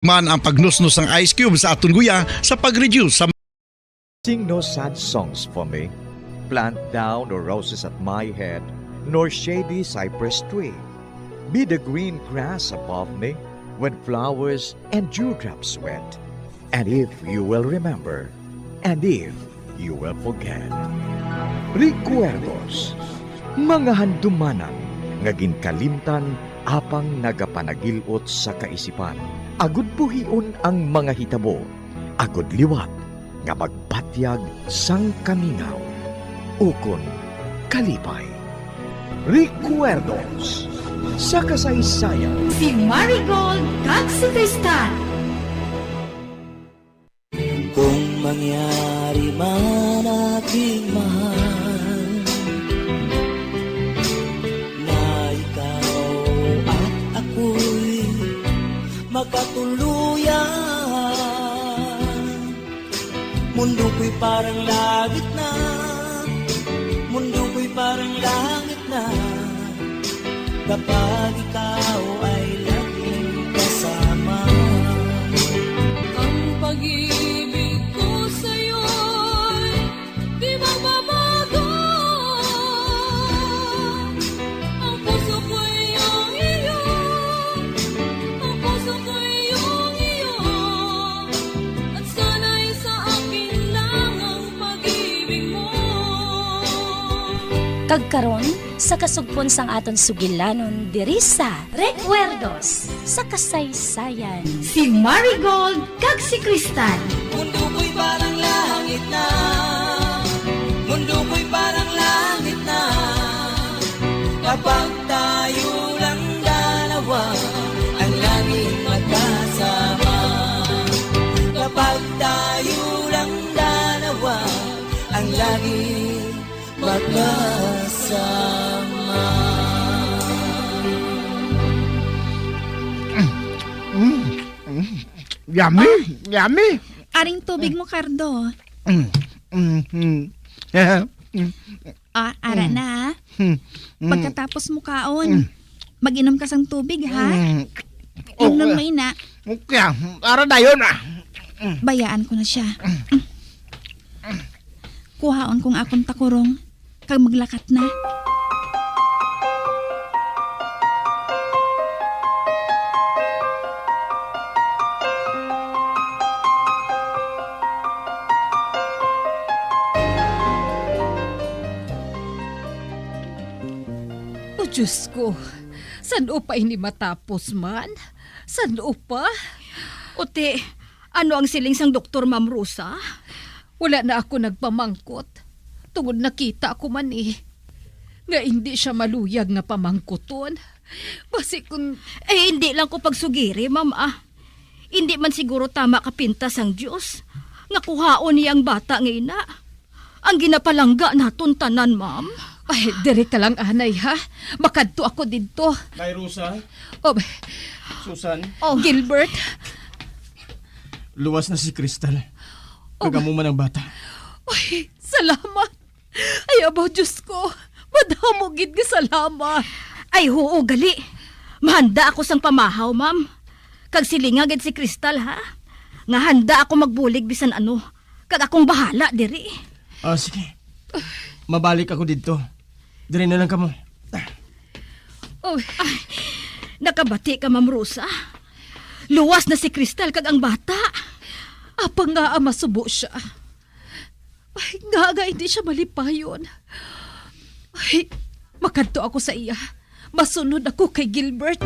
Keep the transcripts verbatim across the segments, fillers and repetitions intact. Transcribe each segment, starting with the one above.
Man ang pagnusnos sang ice cube sa aton guya sa pag-reduce sa Sing no sad songs for me. Plant thou no roses at my head, nor shady cypress tree. Be the green grass above me, when flowers and dewdrops wet. And if you will remember, and if you will forget. Recuerdos, mga handumanan nga ginkalimtan apang nagapanagil-ot sa kaisipan, agud buhion ang mga hitabo, agud liwat nga magpatyag sang kamingaw ukon kalipay. Recuerdos sa kasaysayan. Si Marigold kag si Cristal. Kung mangyari man, aking mahal, na ikaw at ako'y magkatuluyan, mundo ko'y parang langit na, mundo ko'y parang langit na, kapag ikaw ay laging kasama. Ang pag-ibig ko sa'yo'y di magbabago. Ang puso ko'y iyong iyo, ang puso ko'y iyong iyo, at sana'y sa akin lang ang pag-ibig mo. Kag karon, sa kasugpon sang aton sugilanon diri sa Recuerdos sa Kasaysayan, si Marigold kag si Cristal. Mundo ko'y parang langit na, mundo ko'y parang langit na, kapag tayo lang dalawa ang laging magkasama. Kapag tayo lang dalawa ang laging magkasama. Mm, mm, yummy, yummy. Aring tubig mo, Cardo. Mm, mm, mm. Ah, ara Mm. na, ha? Mm, mm. Pagkatapos mo kaon, Mm. mag-inom ka sang tubig, ha? Mm. Inom Okay. mo ina. Okay, ara dayon, ah. Mm. Bayaan ko na siya. Kuhaon kong akon takurong, kag maglakat na. O Diyos ko, san-o pa ini matapos man? San-o pa? Uti, ano ang siling sang doktor, Ma'am Rosa? Wala na ako nagpamangkot, tungod nakita ko man, eh, nga indi siya maluyag nga pamangkuton. Basi kun Eh, hindi lang ko pagsugiri, ma'am, ah. Hindi man siguro tama kapintas sang Dios nga kuhaon niya ang bata nga ina. Ang ginapalangga naton tanan, ma'am. Ay, diri ka lang, anay, ha? Makadto ako didto. Nay Rosa? Oh, Susan? Oh. Gilbert? Luwas na si Crystal. Oh. Kag amo man ang bata. Ay, salamat. Ay, abaw, Diyos ko. Madamo gid nga salamat. Ay, huo, gali. Mahanda ako sang pamahaw, ma'am. Kag silinga gid si Crystal, ha? Nga handa ako magbulig bisan ano. Kag akong bahala diri. Ah, sige. Mabalik ako didto. Diri na lang kamo. Oh, ay, nakabati ka, Ma'am Rosa? Luwas na si Crystal kag ang bata. Apang ngaa masubo siya. Ay, ngaa hindi siya malipayon? Ay, makadto ako sa iya. Masunod ako kay Gilbert.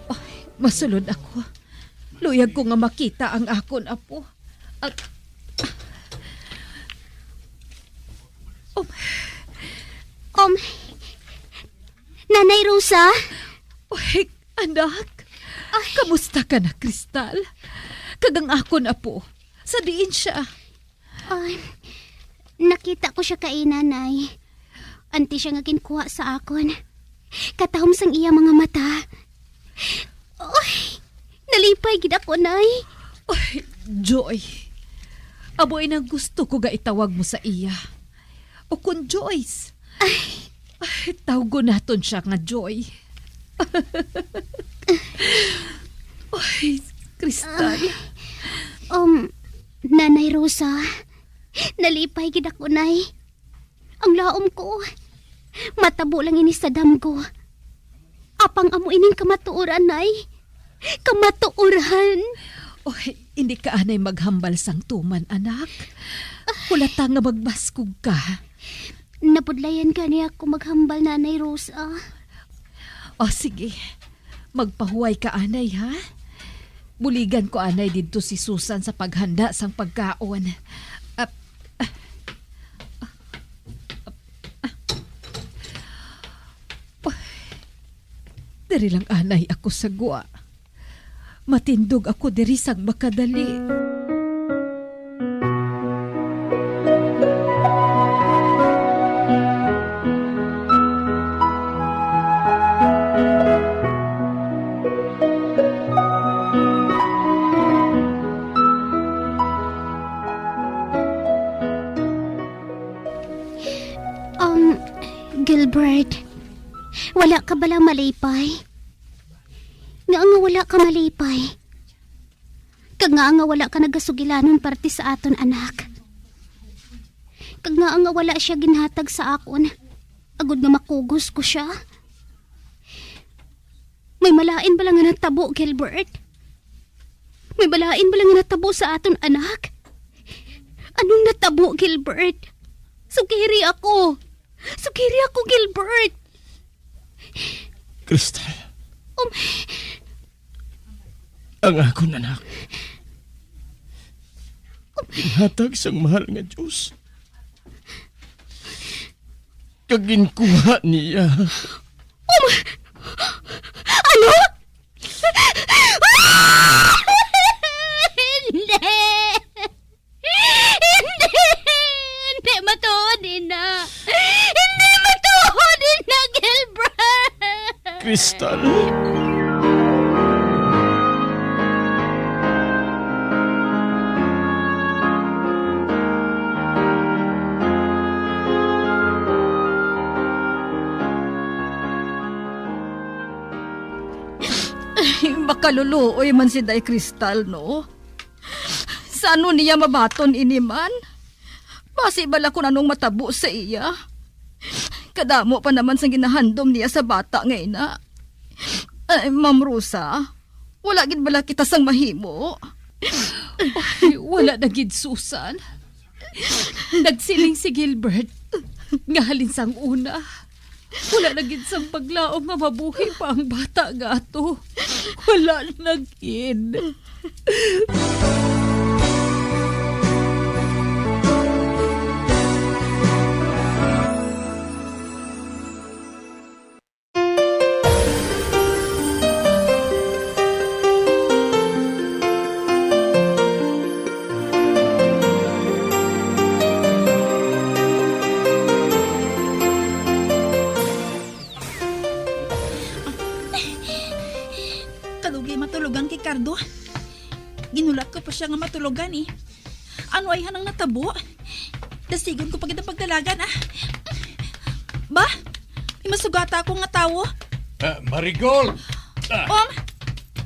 Ay, masulod ako. Luyag ko nga makita ang akon apo. Ag-, um, Um, Nanay Rosa? Uy, anak. Ay. Kamusta ka na, Crystal? Kag ang akon apo, sa diin siya? Ay, nakita ko siya kaina, Nay. Anti siya nga ginkuha sa akon. Katahom sang iya mga mata. Uy, nalipay gid ako, Nay. Uy, Joy. Amo inang gusto ko nga itawag mo sa iya. O kon Joyce. Ay, tawgon naton siya nga Joy. Ay, Crystal. Ah, um, Nanay Rosa, nalipay gid ako, Nay. Ang laom ko, matabo lang ini sa damgo. Apang amo ining kamatuoran, Nay. Kamatuoran. Oh, hindi ka anay maghambal sang tuman, anak. Wala ta nga magbaskog ka. Nabudlayan gani ako maghambal, Nanay Rosa. O, sige. Magpahuway ka, anay, ha? Buligan ko, anay, didto si Susan sa paghanda sang pagkaon. Ah, ah, ah, ah. Diri lang, anay, ako sa gwa. Matindog ako diri sang makadali. Um, Gilbert, wala ka bala malipay? Nga nga wala ka malipay? Kag nga nga wala ka nagasugilanon parte sa aton anak? Kag nga nga wala siya ginhatag sa akon, agod nga makugos ko siya? May malain bala nga natabo, Gilbert? May malain bala nga natabo sa aton anak? Anong natabo, Gilbert? Sugiri ako. Sugiri ako, Gilbert. Crystal. Um, Ang akon anak. Ginhatag sang mahal nga Dios. Kag ginkuha niya. Um, ano? Ah! Hindi! Hindi! Hindi matuod, ina! Hindi matuod, ina, Gilbert! Crystal. Ay, makaluluoy man si Day Crystal, no? Sa ano niya mabaton ini man? Basi bala kun anong matabo sa iya. Kadamo pa naman sang ginahandom niya sa bata nga ina. Ay, Ma'am Rosa, wala gid bala kita sang mahimo? Ay, wala na gid, Susan. Nagsiling si Gilbert nga halin sang una, wala na gid sang paglaom nga mabuhi pa ang bata nga ato. Wala na gid. Kalugi matulogan kay Cardo. Ginulat ko pa siya nga matulogan, eh. Ano ay hanang natabo? Dasigon ko pa gid ang pagdalagan, ah. Ba? May masugata ako nga tawo. Ah, Marigold! Ah. Um,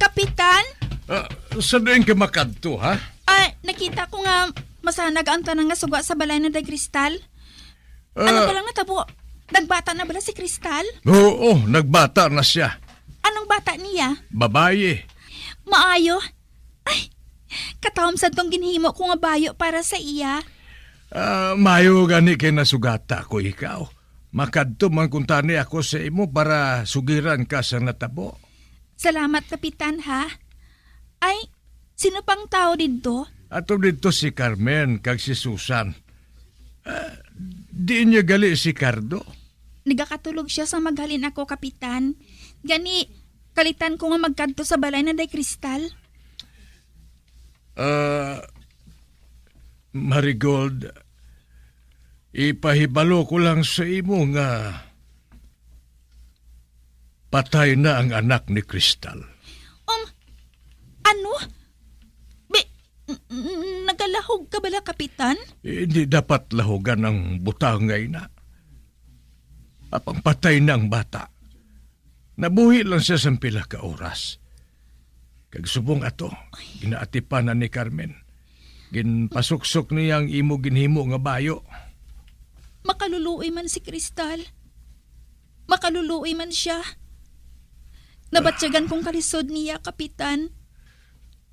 Kapitan? Ah, sa diin ka makadto, ha? Ah, nakita ko nga masanag ang tanan nga suga sa balay na Day Cristal. Ano Ah. Palang natabo? Nagbata na bala si Cristal? Oo, nagbata na siya. Anong bata niya? Babayi. Maayo. Ay, katawom sad tong ginhimo ko nga bayo para sa iya. Ah, maayo gani kay nasugata ko ikaw. Makadto man kuntani ako sa imo para sugiran ka sa natabo. Salamat, Kapitan, ha? Ay, sino pang tao didto? Ato didto si Carmen kag si Susan. Ah, di niya gali si Cardo? Nagakatulog siya sa maghalin ako, Kapitan. Gani, kalitan ko nga magkadto sa balay na Day Cristal. Ah, Marigold, ipahibalo ko lang sa imo nga patay na ang anak ni Cristal. Um, ano? Bi-, Lahog ka bala, Kapitan? Eh, hindi dapat lahogan ang butang nga ina. Apang patay na ang bata. Nabuhi lang siya sang pila ka oras. Kag subong ato, ginaatipanan ni Carmen. Ginpasuksok niya ang imo ginhimo nga bayo. Makaluluoy man si Cristal. Makaluluoy man siya. Nabatyagan kong kalisod niya, Kapitan.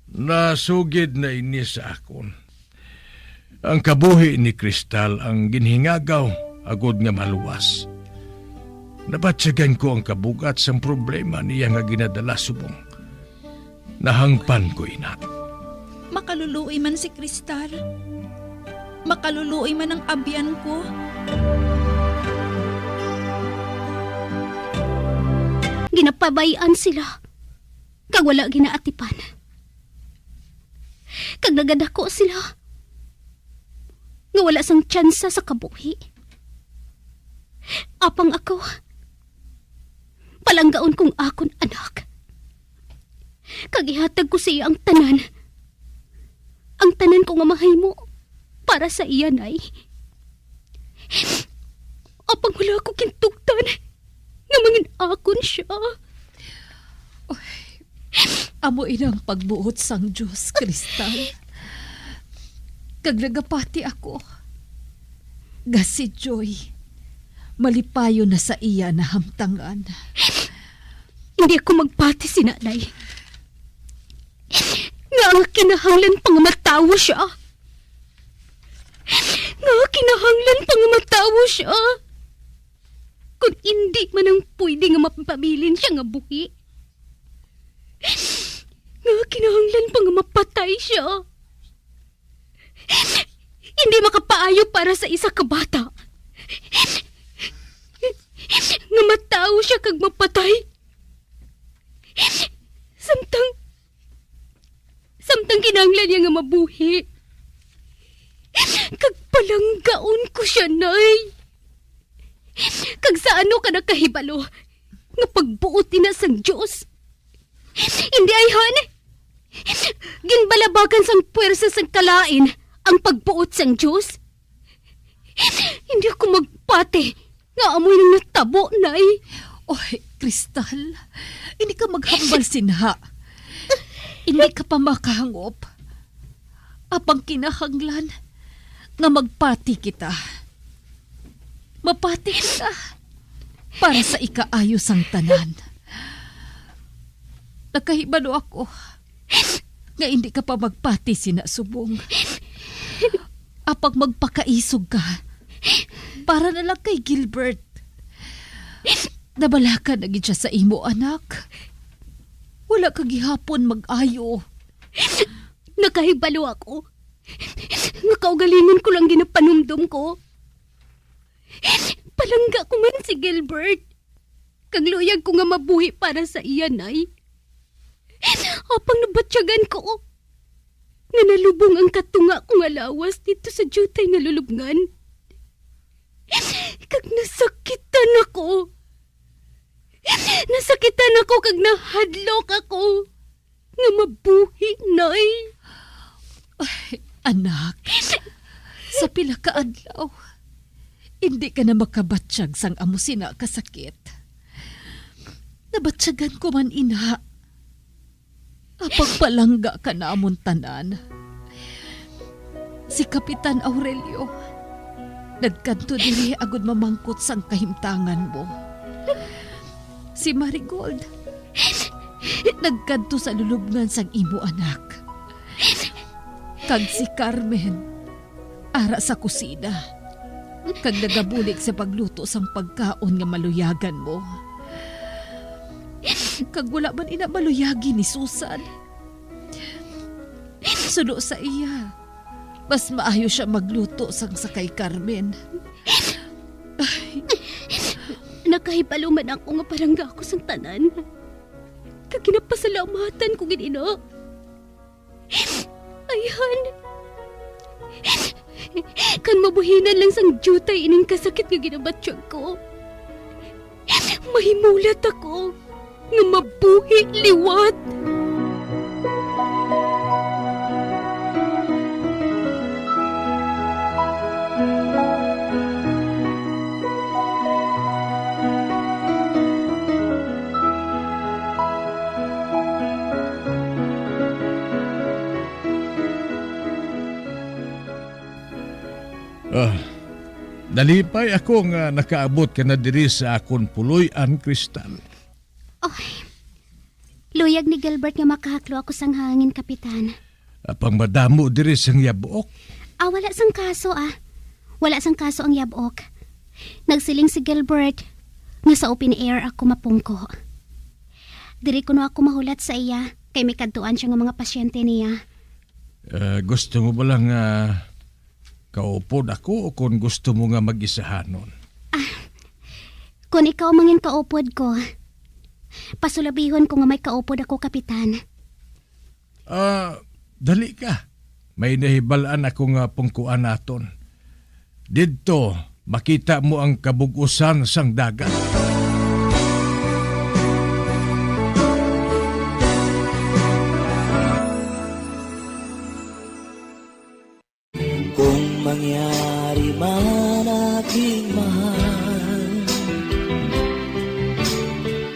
Nasugid na ini sa akon. Ang kabuhi ni Cristal ang ginhingagaw agod nga maluwas. Nabatyagan ko ang kabugat sang problema niya nga ginadala subong. Nahangpan ko ina. Makaluluoy man si Cristal. Makaluluoy man ang abyan ko. Ginapabay-an sila, kag wala ginaatipan. Kag nagadako sila nga wala sang tsansa sa kabuhi. Apang ako, palanggaon kong akon anak, kag ihatag ko sa iya ang tanan, ang tanan ko nga mahimo para sa iya, Nay. Apang wala ko kintugtan nga mangin-akon sia. Oy, amo ina ang pagbuot sang Dios, Cristal. Kag nagapati ako nga si Joy malipayon na sa iya nahamtangan. Hindi ako magpati si Nanay. Nga ang kinahanglan pa nga matawo siya. Nga kinahanglan pa nga matawo siya. Kun indi man ang pwede nga mapabilin siya nga buhi, nga kinahanglan pa nga mapatay siya. Hindi makapaayo para sa isa ka bata nga matawo siya kag mapatay. Samtang, samtang kinahanglan niya nga mabuhi. Kag palanggaon ko siya, Nay. Kag sa ano ka nakahibalo nga pagbuot ina sang Dios? Hindi, ayhan. Ginbalabagan sang puwersa sang kalain ang pagbuot sang Dios. Hindi ako magpati nga amo nang natabo, Nay. Oy, Cristal, hindi ka maghambal sina. Hindi ka pa makahangop. Apang kinahanglan nga magpati kita. Mapati kita para sa ikaayo sang tanan. Nakahibalo ako nga hindi ka pa magpati sina subong. Apang magpakaisog ka para na lang kay Gilbert. Nabalaka na gid siya sa imo, anak. Wala ka gihapon mag-ayo. Nakahibalo ako nga kaugalingon ko lang ginapanumdom ko. Palangga ko man si Gilbert, kag luyag ko nga mabuhi para sa iya, Nay. Apang nabatyagan ko nga nalubong ang katunga ko nga lawas didto sa diutay nga lulubngan. Kag nasakitan ako. Nasakitan ako kag nahadlok ako nga mabuhi, Nay. Ay, anak, sa pila ka adlaw, hindi ka na makabatyag sang amo sina ka sakit. Nabatyagan ko man ina. Apang palangga ka namon tanan. Si Kapitan Aurelio nagkadto diri agud mamangkot sang kahimtangan mo. Si Marigold nagkadto sa lulubngan sang imo anak. Kag si Carmen ara sa kusina, kag nagabulig sa pagluto sang pagkaon nga maluyagan mo. Kag wala man ina maluyagi ni Susan. Suno sa iya, mas maayo siya magluto sang sa kay Carmen. Nakahibalo man ako nga palangga ako sang tanan. Kag ginapasalamatan ko gid ina. Ayhan. Kan mabuhinan lang sang diutay ining kasakit nga ginabatyag ko, mahimulat ako nga mabuhi liwat. Ah, nalipay ako nga nakaabot ka na diri sa akon puloy-an, Crystal. Oy, luyag ni Gilbert nga makahaklo ako sang hangin, Kapitan. Apang madamo diri sang yabok. Ah, wala sang kaso, ah. Wala sang kaso ang yabok. Nagsiling si Gilbert nga sa open air ako mapungko. Diri kuno ako mahulat sa iya, kay may kadtuan siya nga mga pasyente niya. Ah, gusto mo ba lang, ah, kaupod ako o kung gusto mo nga mag-isahanon? Ah, kung ikaw mangin kaupod ko, pasulabihon ko nga may kaupod ako, Kapitan. Ah, dali ka. May nahibalaan ako nga pungkuan naton. Didto, makita mo ang kabug-usan sang dagat. Kung mangyari man, aking mahal,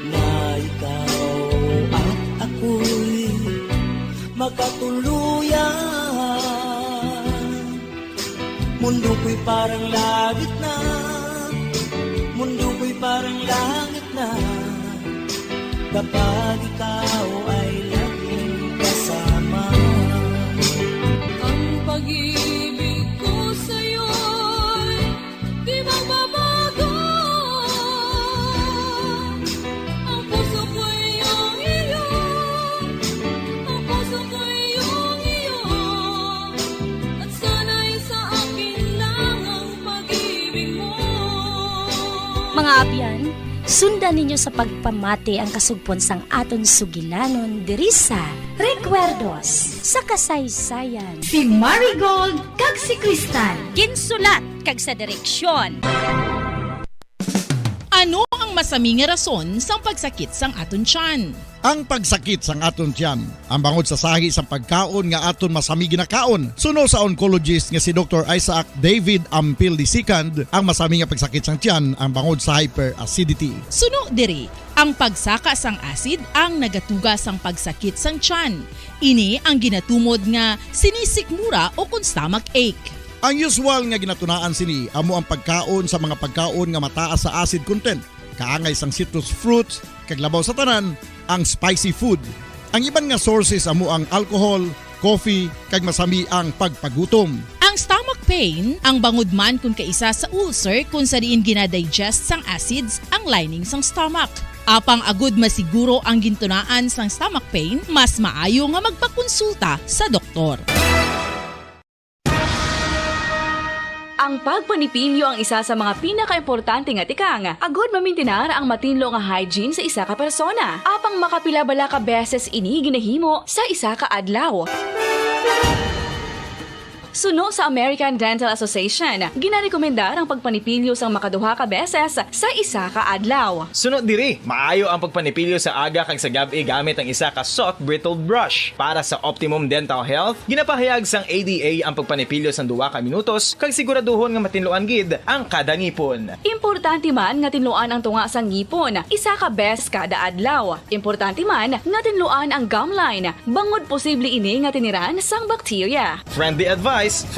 na ikaw at ako'y magkatuluyan, mundo ko'y parang langit na, mundo ko'y parang langit na, kapag ikaw ay laging kasama. Ang pag-ibig ko sa'yo'y di magbabago. Ang puso ko'y iyong iyo. Ang puso ko'y iyong iyo. At sana'y sa akin lang ang pag-ibig mo. Mga abyan, sundan ninyo sa pagpamati ang kasugpon sang aton sugilanon diri sa Recuerdos sa Kasaysayan. Si Marigold kag si Crystal. Ginsulat kag sa direksyon. Ano ang masami nga rason sang pagsakit sang aton tiyan? Ang pagsakit sang aton tiyan, ang bangod sa sahi sang pagkaon nga aton masami ginakaon. Suno sa oncologist nga si Doktor Isaac David Ampil the second, ang masami nga pagsakit sang tiyan ang bangod sa hyperacidity. Suno diri, ang pagsaka sang acid ang nagatuga sang pagsakit sang tiyan. Ini ang ginatumod nga sinisikmura o kon stomach ache. Ang usual nga ginatunaan sini amo ang pagkaon sa mga pagkaon nga mataas sa acid content, kaangay sang citrus fruits, kag labaw sa tanan, ang spicy food. Ang iban nga sources amo ang alcohol, coffee, kag masami ang pagpagutom. Ang stomach pain, ang bangod man kon kaisa sa ulcer kon sa diin ginadigest sang acids ang lining sang stomach. Apang agud masiguro ang gintunaan sang stomach pain, mas maayo nga magpakonsulta sa doktor. Ang pagpanipilyo ang isa sa mga pinakaimportante nga tikang agud mamintinar ang matinlo nga hygiene sa isa ka persona. Apang makapila bala ka beses ini ginahimo sa isa ka adlaw? Suno sa American Dental Association, ginarekomendar ang pagpanipilyo sang makaduha ka beses sa isa ka adlaw. Suno diri, maayo ang pagpanipilyo sa aga kag sa gab-i gamit ang isa ka soft bristled brush. Para sa optimum dental health, ginapahayag sang A D A ang pagpanipilyo sang duha ka minutos kag siguraduhon nga matinluan gid ang kada ngipon. Importante man nga tinluan ang tunga sang ngipon isa ka beses kada adlaw. Importante man nga tinluan ang gum line, bangod posible ini nga tiniran sang bakterya. Friendly advice.